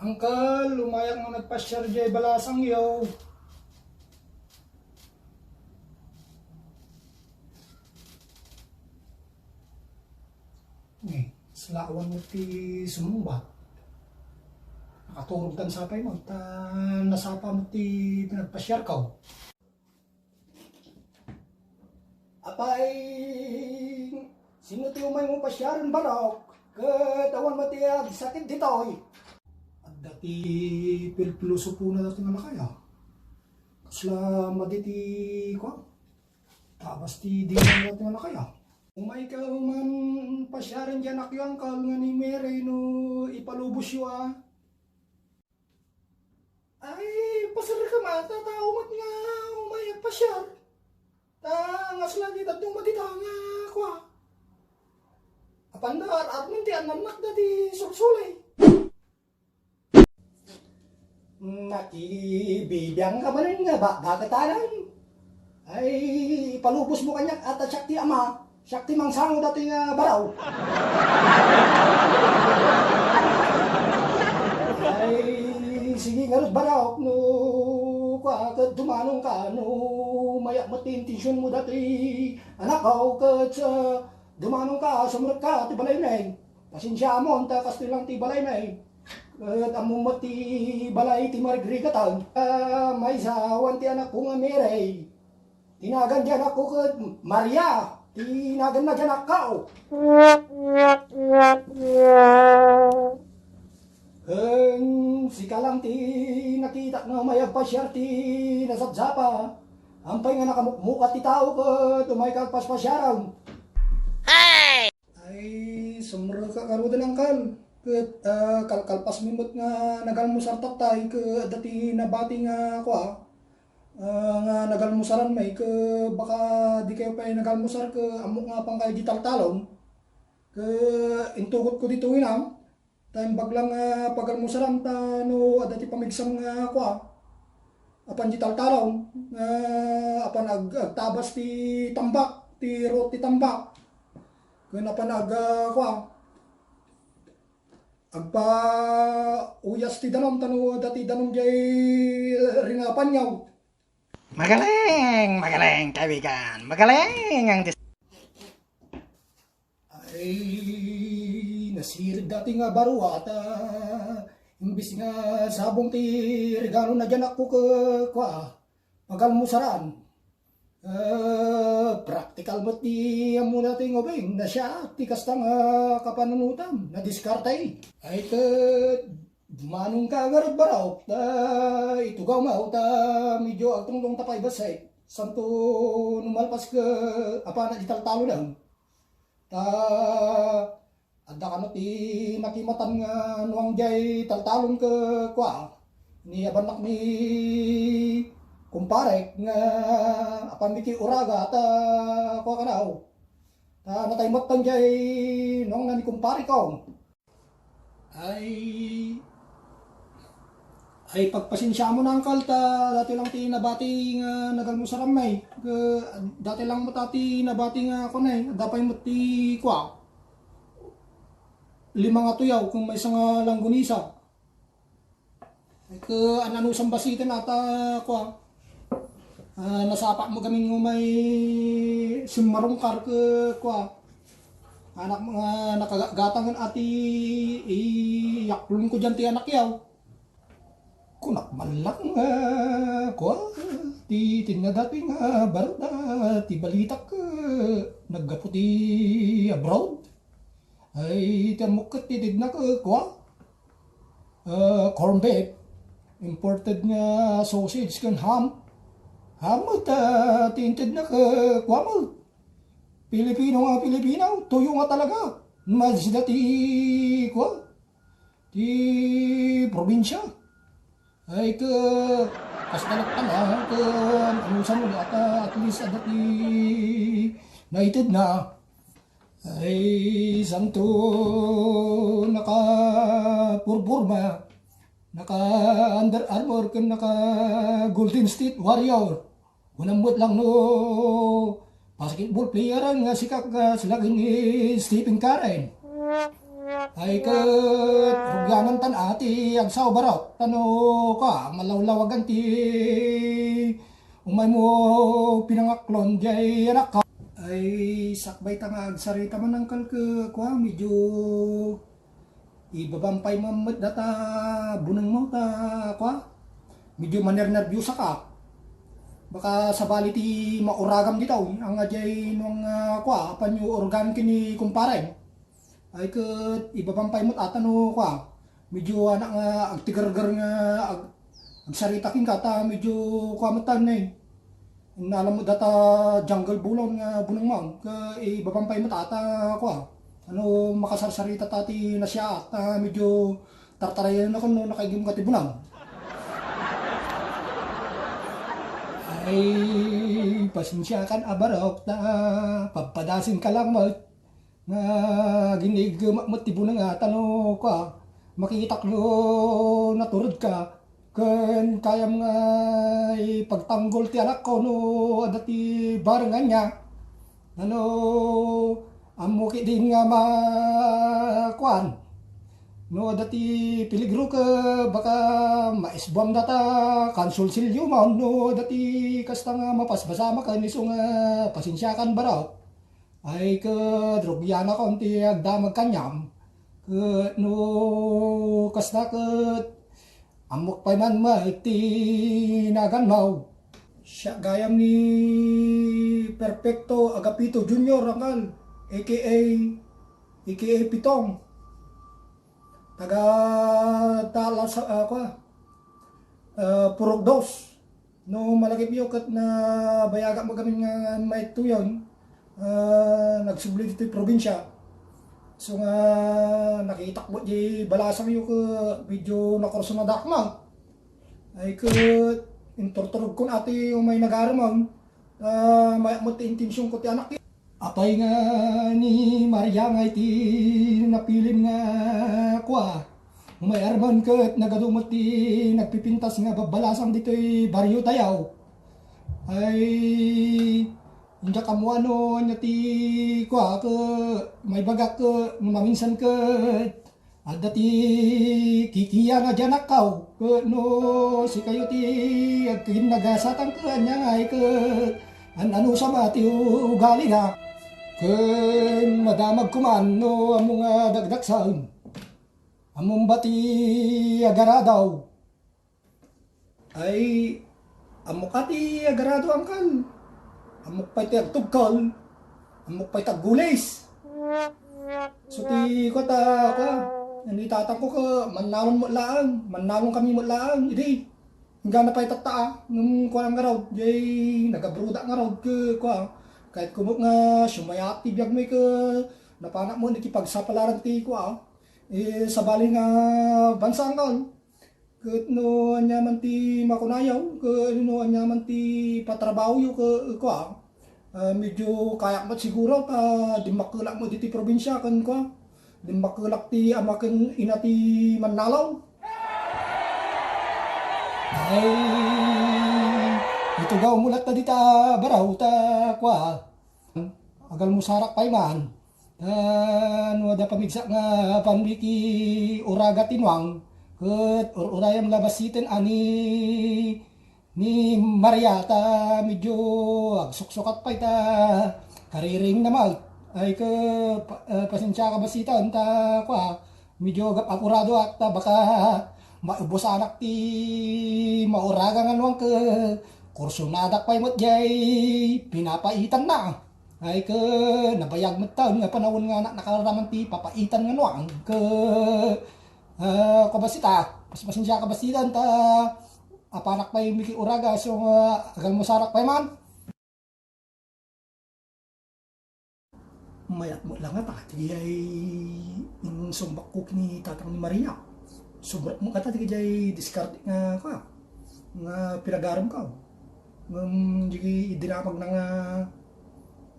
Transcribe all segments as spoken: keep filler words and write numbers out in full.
Angkal, umayak nga nagpasiar diay balasangyo. Eh, salawan mo ti sumungbat. Nakaturog tan sapay mo, ta nasapa mo ti pinagpasiarko. Apay, sino ti umaymo pasiaren, Barok? Ket awan met ti agsakit ditoy. Adda ti pilpilosopo na dati nga lakaya. Kasla madi ti, kuan, tabas ti dinamuna dati nga lakaya. Umayka man pasiaren diay anakyo, angkal, nga ni Mary no ipalubosyo a. Ay, paserrek a mata, tao met nga umay agpasiar. Ta, ngasla di dadduma dita nga, kua. Apanda, ar-armen ti annannak dati sursulay. Nakibibiang ka manen nga ba-, bakit alam? Ay, ipalubos mo kaniak a ta siak ti ama, siak ti mangsango datoy nga baraw. Ay, sige ngarud, baraw, no, kua, ket dumanong ka, no, mayak met ti intention mo datoy anakko, ket, ah, dumanong ka, sumrek ka ti balay mi. Pasensiamon, ta kastoy lang ti balay mi. Ket ammom met ti balay ti marigrigatag. Ah, maysa, awan ti anakko nga Mary. Ti nagan diay anakko ket Maria. Ti naganna diay anakko. Ken sika lang ti nakitak nga umay agpasiar ti nasapsapa. Ampay nga nakamukmukat ti tao ket umayka agpaspasiarem. Ay, sumrek ka ngaruden, angkal. Ket, ah, kalkalpas mi met nga nagalmusar tattay, ket adda ti nabati nga, kua, ah, nga nagalmusaran mi, ket baka di kayo pay nagalmusar, ket ammok nga apan kayo di taltalon. Ket intugotko ditoy inam, ta imbag lang nga pagalmusaran, ta no adda ti pamigsam nga, kua, apan di taltalon, nga apan ag-, agtabas ti tambak, ti ruot ti tambak. Ken apan ag-, ah, kua, agpauyas ti danum, ta no adda ti danum diay ringapanyo. Magaling! Magaling, kaibigan! Magaling ang dis- Ay, nasirig dati nga baro, ta imbis nga sabong ti regalona diay anakko ket, kua, pagalmusaran. Eh, praktikal met ti ammona ti ngubing, nasiak ti kasta nga kapanunotam, nadiskarta. Ay, ket dumanongka ngarud, baro, ta itugawmo ta medio agtungtong ta pay bassit. Santo no malpas ket apanak di taltalon. Ta adda kano ti nakimatan nga nuang diay taltalon ket kua, ni abannak ni kumparek nga apan mi ti uraga ta kua kanaw. Ta natay met tan diay nuangna ni kumpareko. Ay, ay, pagpasensiamon, angkal, ta datoy lang ti nabati nga nagalmusaram, ay. Ga-, datoy lang met ti nabati nga kuan, ay. Adda pay met ti kua, lima nga tuyaw, ken maysa nga langgonisa. Ay, ket an-anusan basiten ata, kua. Ah, nasapak mo gamin nga umay simmarungkar ket kua. Anak nga nakagatang a ti iyaklon ko dian ti anak yaw. Kunak man lang nga, kua, ti tinna dati nga baro da ti balitak, eh, naggapu ti abroad. Ay, ti ammok ket ti itedna ket kua, ah, corn beef, imported nga sausage ken ham. Ham met, ah, ti intedna ket kua met. Pilipino nga Pilipino, tuyo nga talaga. Masida ti kua, ti probinsia. Ay, ket, kasta met pala, ket, anusan mo, at, at least, adda ti naitedna. Ay, santo, naka-purpurma, naka-Under Armour, ken naka-Golden State Warrior. Kunam met lang no basketball player nga sikat nga sila ken ni Stephen Curry. Ay, ket, Kanan tan ati agsao barok, tano ka, malawlawagan ti umaymo pinangaklon diay anakka. Ay, sakbay ta nga agsarita man, angkel, ket kua, medyo ibabampay man met data bunengmo ta kua, medyo manernerbiosa ka. Baka sabali ti mauragam ditoy, anga diay no nga kua, apanyo urgan ken ni kumparem. Ay ket ibabampay met ata no kua, medyo anak nga agtigerger nga ag-, agsarita kenka ta medyo kua met tan, eh. Nalam met data jungle bulon nga bunengmo, ket ibabampay met ata kua. Ano, makasarsarita ta ti nasiaak ta medyo tartarayan ako no nakaigim ka ti bunang. Ay, pasensiakan a barok ta papadasenka lang met. Nga giniggemak met ti bunenga ta no kua, makitak no naturedka, ken kayam nga ipagtanggol ti anakko no adda ti bareng ania. Ano, ammo ketdin nga ma-, kuan, no adda ti peligro ket baka maisbuam data kansulsilyo man no adda ti kasta nga mapasbasama ken isu nga pasensiakan barok. Ay ket rugianakon ti agdamag kaniam, ket no kasta ket ammok pay man met ti naganmo. Siak gayam ni Perfecto Agapito Junior, angkel, A K A, A K A Pitong. Taga Talas, ah, kua, ah, Purok Dos. No malagipyo ket nabayagak met gamin nga maituyon, ah, nagsubli ditoy probinsia. So nga nakitak met di balasangyo ket medyo nakursonadak met. Ay ket inturturogkon ati umay nagaramang, ah, mayak met ti intensionko ti anak. Apay nga ni Maria nga iti napilim nga kua? Umay arman ket nagadu met ti nagpipintas nga babbalasang ditoy barrio tayo. Ay, diak ammo no ania ti kua, ket maibagak ket no maminsan ket adda ti kikiana diay anakko, ket no sikayo ti agkinnagasatan ket ania ngay ket an-anusam a ti ugalina, ken madamag koma no ammo nga dakdaksan. Ammom ba ti agaradaw? Ay, ammok a ti agarado, angkel. Ammok pay ti agtugkol. Ammok pay ti aggulis. So ti kua ta, kua, ni tatangko ket mannalon met laeng, mannalon kami met laeng. Idi, inggana pay tatta, ngem kua ngarud, jay nagabruda ngarud ket kua. Kayatko met nga siumayaat ti biagmi ket napanak met iti pagsapalaran ti kua, eh, sabali nga bansa, angkel. Ket no aniaman ti makunayo, ket no aniaman ti patrabahoyo, ket kua, ah, medyo kayak met siguro ta dimmakkelak met iti probinsia ken kua, dimmakkelak ti ama ken ina ti mannalaw. Ay, itugawmo latta dita baraw ta kua, agalmusarak pay man. Ta no adda pamigsa nga panmiki uraga ti nuang, ket ur-urayam la basiten a ni, ni Maria ta medyo agsuksukat pay ta kariring na met. Ay, ke, pa-, eh, pasensiaka basiten ta kua, medyo agap-apuradoak ta baka maibusanak ti mauraga nga nuang ket kursonadak pay met jay pinapaitanna. Ay, ke, nabayag met taon nga panawen nga anak nakaraman ti papaitan nga nuang. Ke, ah, kabasita, pas-, pasensiaka basiten ta apanak pay miki uraga, so nga agalmusarak pay man. Mayat met la ngata, ti ay insumbakko ken ni tatang ni Maria. Sumrek met ngata ti ay diskarte nga, kua, nga pinagarem ka. Ngem di idinamag na nga,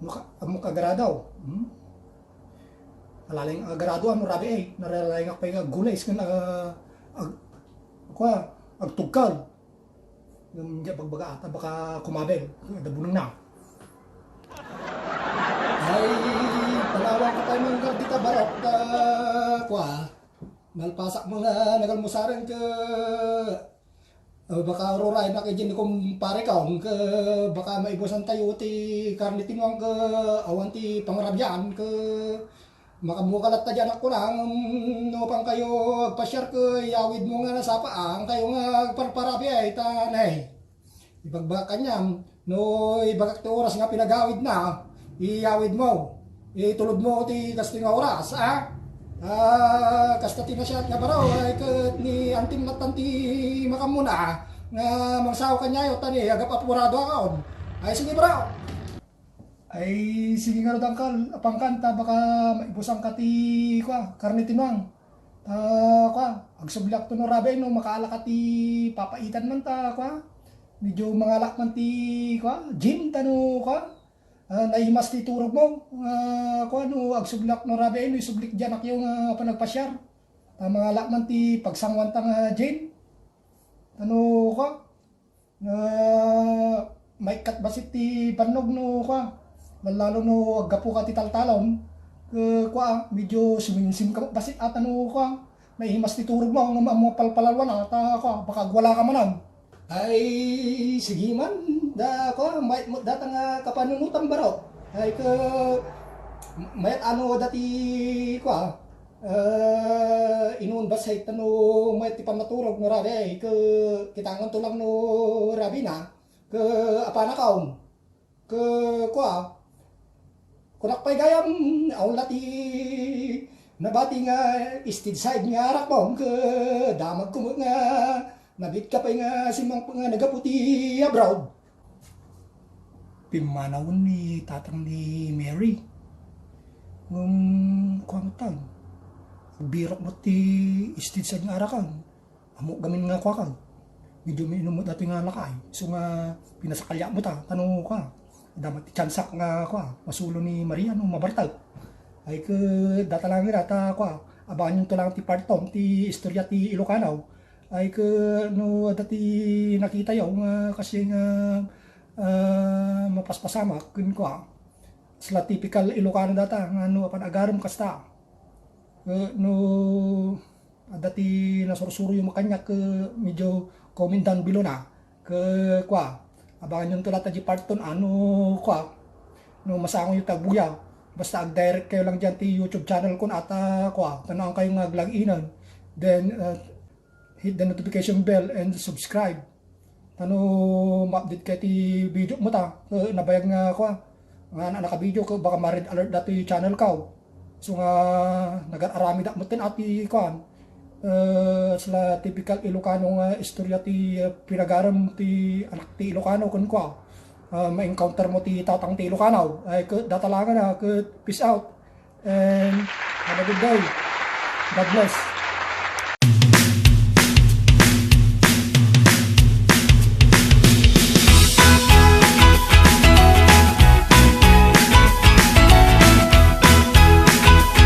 no ka, ammok agarado. Hmm? Alaling agarado, ano, rabi ay, naralayngak pay nga aggulis ken, ah, ag-, kua, agtugkal. Ngem di bagbaga ata baka kumabel. Adda buneng na. Ay, panawan ka tayo manggar di ka barok ta, kua. Malpasak mo nga nagalmusaren ke, eh, baka rurayen na kay Jenny kumpare ka, ke baka maibusan tayo ti karne tinuang ke awan ti pangrabian ke makabukalat ta diyan ako lang, mm, no pang kayo agpasiar ke iyawid mo nga nasapa, ang kayo nga agparparabi ay ta nay. Ibagbaga kaniam, no ibagak ti oras nga pinagawid na, iyawid mo. Itulod mo ti kastoy nga oras, a? Ah, kasta ti nasiat nga baro, ay ket ni antim natan ti makammuna, nga mangsaw kaniayo, ta ni agap-apurado akon. Ay, sige, baro. Ay, sige nga, Dangkal, apangkan, ta baka maibusan ka ti, kua, karne tinuang. Ta, kua, agsubliak to no rabi no makaalaka ti papaitan man ta, kua. Medyo mangalak man ti, kua, gym ta no, kua. Ah, naimas ti turog mo. Ah, kua, no agsubliak no rabi no isublik diyan akyo nga panagpasiar. Ta mangalak man ti pagsanguan ta nga gym. Ano, kua? Nga maikkat bassit ti bannog no, kua, lalo no aggapu ka ti taltalon, ke, kua, medyo sumimsim ka bassit ata no, kua, naimas ti turog mo nga ma-, mapalpalalwan ata, kua, baka agwala ka manen. Ay, sige man, da, kua, may, data nga kapanunutan baro. Ay, ke, mayat ano dati, kua, Eh, inun bassit no mayat ti pannaturog no rabi, ke kitangan to lang no rabi na, ke apana kaon. Ke kua, kunak pay gayam, awan la ti nabati nga steedside nga arak mo, ke damag ko nga nabit ka pay nga simang nga nagapu ti abroad. Pimmanawen ni tatang ni Mary. Ngem, kuan ta, agbirok met ti steedside nga arakan. Ammok gamin nga kuakag. Medyo mainum met datoy nga lakay. So nga, pinasakaliak met, a, ta no, kua, adda met ti tiyansak nga, kua, masulo ni Maria no mabartek. Ay, ke, data lang ira ta, kua, abangan yun to lang ti part two ti istorya ti Ilocano. Ay, ke, no, adda ti nakitayo nga kasi nga, ah, mapaspasamak, ken kua, sila typical Ilocano data, nga no, apan agarem kasta. Eh, no, adda ti nasursuroyo makaniak, ke, medyo comment down below na. Ke, kua, abangan yun to latta di part two, ano, kua, no, masango yo tagbuya. Basta ag-direct kayo lang diyan ti YouTube channel ko, ata, kua, tanaan kayo nga aglag-inan. Then, uh, hit the notification bell and subscribe. Ta no ma-update kayo ti video mo ta, eh, nabayag nga, kua, nga na-, naka-video ka, baka ma-red alert dati channel ka. So nga, nagar-aramid ak met ken ati, kuan, eh, sila typical Ilocano nga istorya ti, eh, pinagarem ti anak ti Ilocano, ken kua, eh, ma-encounter mo ti tatang ti Ilocano. Ay, ke-, data lang na, ke-, peace out. And have a good day. God bless.